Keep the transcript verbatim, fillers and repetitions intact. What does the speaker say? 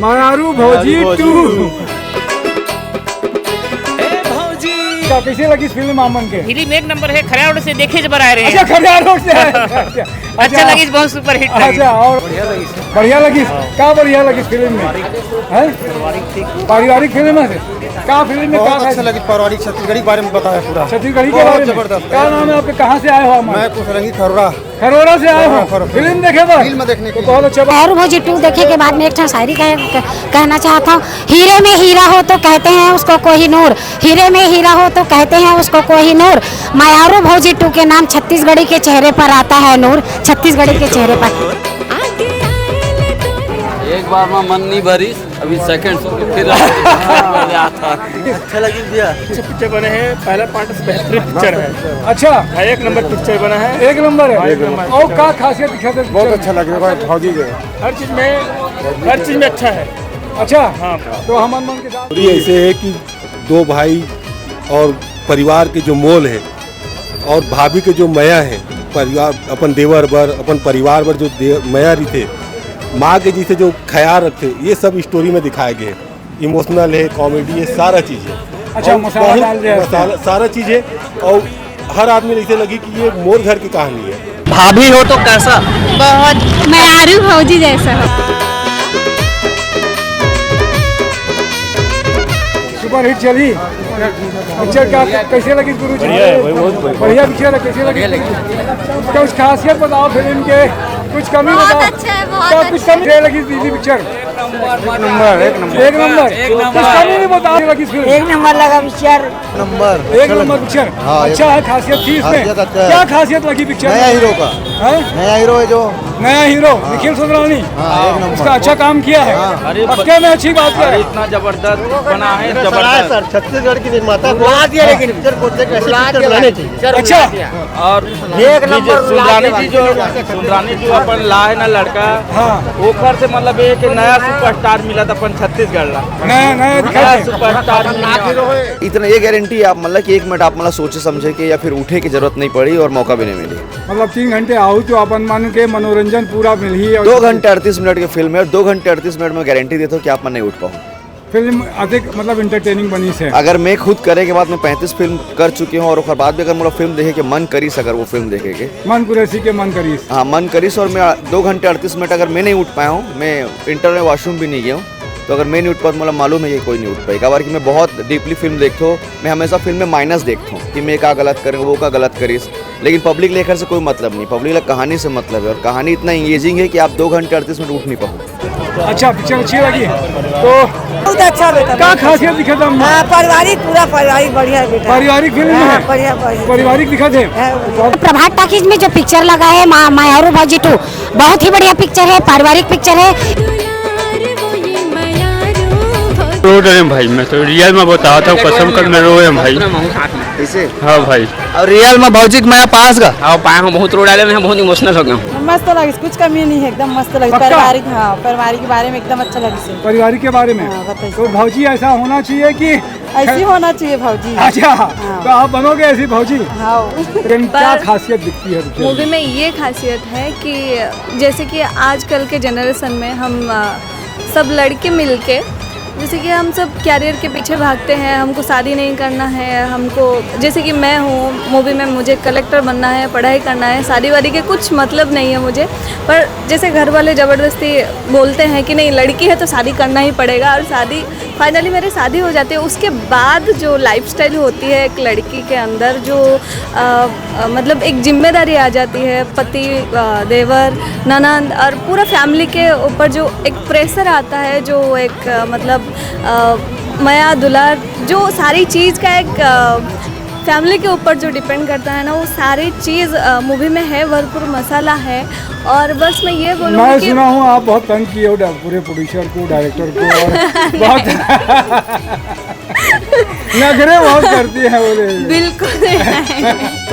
मायारू भौजी टू। ए भौजी। अच्छा, कैसे लगी फिल्म आप मन के? फिल्म एक नंबर है, खराड़ से देखे जबर आ रहे हैं। अच्छा, खराड़ से आए हैं। अच्छा, अच्छा, अच्छा। लगी, बहुत सुपर हिट लगी। अच्छा, और बढ़िया लगी। का बढ़िया लगी फिल्म में? हैं? पारिवारिक फिल्म है। का फिल्म में बहुत का अच्छा लगी, पारिवारिक छत्तीसगढ़ी के बारे में बताया पूरा। छत्तीसगढ़ी के बहुत बारे में। जबरदस्त। का नाम है आपके, कहाँ से आए हो आप? मैं कुशरंगी खरोड़ा। खरोड़ा से आए हो? खरोड़ा, खरोड़ा। फिल्म देखे बा? फिल्म देखने के तो लिए। बहुत अच्छा बा। मायारू भौजी टू देखे के बाद में एक ठो शायरी कह, कह, कहना चाहता हूँ। हीरे में हीरा हो तो कहते हैं उसको कोहिनूर, हीरे में हीरा हो तो कहते हैं उसको कोहिनूर। मायारू भौजी टू के नाम छत्तीसगढ़ी के चेहरे पर आता है नूर, छत्तीसगढ़ी के चेहरे पर। एक बार में मन नहीं भरिस, अभी सेकंड शो फिर आता। अच्छा लगी भैया। अच्छे पिक्चर बने हैं, पहला पार्ट बेहतरीन पिक्चर है। अच्छा। हाँ, एक नंबर पिक्चर बना है। एक नंबर है। हाँ, एक नंबर। और का खासियत दिखा दे? बहुत अच्छा लग रहा है भौजी के। हर चीज में, हर चीज में अच्छा है। अच्छा। हाँ। तो हम मन के साथ ये ऐसे है कि दो भाई और परिवार के जो मोल है और भाभी के जो मया है, परिवार, अपन देवर बर, अपन परिवार बर जो दे-, मया रहिथे, माँ के जैसे जो ख्याल रखथे, ये सब स्टोरी में दिखाए गए हैं। इमोशनल है, कॉमेडी है, सारा चीज़ है। अच्छा, और मसाला बहुत डाल रहे हैं मसाला, सारा चीज़ है। और हर आदमी ऐसे लगी कि ये मोर घर की कहानी है। भाभी हो तो कैसा? बहुत मायारू भौजी जैसा हो। सुपर हिट चली। पिक्चर का कैसे लगी गुरु जी? बढ़िया है भाई, बहुत बढ़िया। बढ़िया पिक्चर है, कैसे लगी? कुछ खासियत बताओ फिल्म के, कुछ कमी बहुत बताओ। अच्छा है, बहुत क्या कुछ अच्छा कमी है। लगी दीदी पिक्चर? एक नंबर, एक नंबर। एक नंबर। एक नंबर। कुछ कमी नहीं बताओ लगी फिल्म? एक नंबर लगा पिक्चर। नंबर। एक नंबर पिक्चर। हाँ, अच्छा है, खासियत थी इसमें। खासियत अच्छा है। क्या खासियत लगी पिक्चर नया में? हीरो का। हैं? नया हीरो है जो। नया हीरो हाँ। निखिल सुंदरानी। हाँ, एक नंबर। उसका अच्छा काम किया है। हाँ। अरे पक्के में अच्छी बात अरे है। इतना जबरदस्त बना है, जबरदस्त। सर, छत्तीसगढ़ की निर्माता को बुला दिया लेकिन। पिक्चर को देख ऐसी बुला पिक्चर दिया। बनानी चाहिए। अच्छा। और एक नंबर सुंदरानी जी जो, सुंदरानी जो अपन लाए ना लड़का, हाँ। ओकर से मतलब एक नया सुपरस्टार मिला था अपन छत्तीसगढ़ ला। नया, नया दिखा नया दे। सुपरस्टार मिला। इतना ये गारंटी आप मतलब कि एक मिनट आप मतलब सोचे समझे के या फिर उठे की जरूरत नहीं पड़ी और मौका भी नहीं मिली। मतलब तीन घंटे आओ तो अपन मन के मनोरंजन पूरा मिलही और दो घंटे अड़तीस मिनट की फिल्म है और दो घंटे अड़तीस मिनट में गारंटी देता हूँ कि आप मन नहीं उठ पाओ। फिल्म अधिक मतलब एंटरटेनिंग बनी से। अगर मैं खुद करे के बाद मैं पैंतीस फिल्म कर चुके हूँ और ओकर बाद भी अगर मोला फिल्म देखे के मन करिस, अगर वो फिल्म देखे के मन कुरैशी के मन करिस। हाँ, मन करिस और मैं दो घंटे अड़तीस मिनट अगर मैं नहीं उठ पाया हूँ, मैं इंटरनल वॉशरूम भी नहीं गया हूँ, तो अगर मैं नहीं उठ पाऊँ तो मोला मालूम है कि कोई नहीं उठ पाए। काबर कि मैं बहुत डीपली फिल्म देखता हूँ, मैं हमेशा फिल्म में माइनस देखता हूँ कि मैं का गलत करूँ, वो का गलत करिस। लेकिन पब्लिक लेकर से कोई मतलब नहीं, पब्लिक ला कहानी से मतलब है और कहानी इतना एंगेजिंग है कि आप दो घंटे अड़तीस मिनट उठ नहीं पाओ। अच्छा, पिक्चर अच्छी लगी तो बहुत अच्छा बेटा, का बहुत खासियत दिखा था? हाँ, पारिवारिक, पूरा पारिवारिक बढ़िया है बेटा। पारिवारिक फिल्म हाँ, है? बढ़िया, बढ़िया। पारिवारिक दिखा थे? हाँ, बढ़िया। प्रभात टॉकीज में जो पिक्चर लगा है मा-, मायारू भौजी टू, बहुत ही बढ़िया पिक्चर है, पारिवारिक पिक्चर है। रो डरे भाई, मैं तो रियल में बतावत हूँ, कसम कर मैं रोए भाई। कैसे? हाँ भाई। और रियल में भौजी के मैं पास का हाँ, पाए हूँ, बहुत रो डाले, मैं बहुत इमोशनल हो गया हूँ। मस्त लगिस, कुछ कमी नहीं है, एकदम मस्त लगिस। पक्का? पारिवारिक, हाँ, पारिवारिक के बारे में एकदम अच्छा लगिस। पारिवारिक के बारे में? हाँ, बताइए। तो भौजी ऐसा होना चाहिए कि ऐसी होना चाहिए भौजी। अच्छा, हाँ। तो आप बनोगे ऐसी भौजी? हाँ। लेकिन क्या पर खासियत दिखती है पिक्चर मूवी में? में ये खासियत है कि जैसे कि आजकल के जनरेशन में हम, अ, सब लड़के मिलके, जैसे कि हम सब कैरियर के पीछे भागते हैं, हमको शादी नहीं करना है, हमको, जैसे कि मैं हूँ, मूवी में मुझे कलेक्टर बनना है, पढ़ाई करना है, शादी वादी के कुछ मतलब नहीं है मुझे। पर जैसे घर वाले ज़बरदस्ती बोलते हैं कि नहीं, लड़की है तो शादी करना ही पड़ेगा, और शादी, फाइनली मेरी शादी हो जाती है। उसके बाद जो लाइफस्टाइल होती है एक लड़की के अंदर, जो, अ, अ, मतलब एक जिम्मेदारी आ जाती है, पति, अ, देवर, ननंद और पूरा फैमिली के ऊपर जो एक प्रेशर आता है, जो एक, अ, मतलब, अ, मया दुलार, जो सारी चीज़ का एक, अ, फैमिली के ऊपर जो डिपेंड करता है ना, वो सारी चीज़, अ, मूवी में है, भरपूर मसाला है। और बस मैं ये बोलूँगी मैं कि सुना हूँ आप बहुत तंग किए हो डा-, पूरे प्रोड्यूसर को, डायरेक्टर को, और बहुत नखरे बहुत करती है बोले। बिल्कुल नहीं।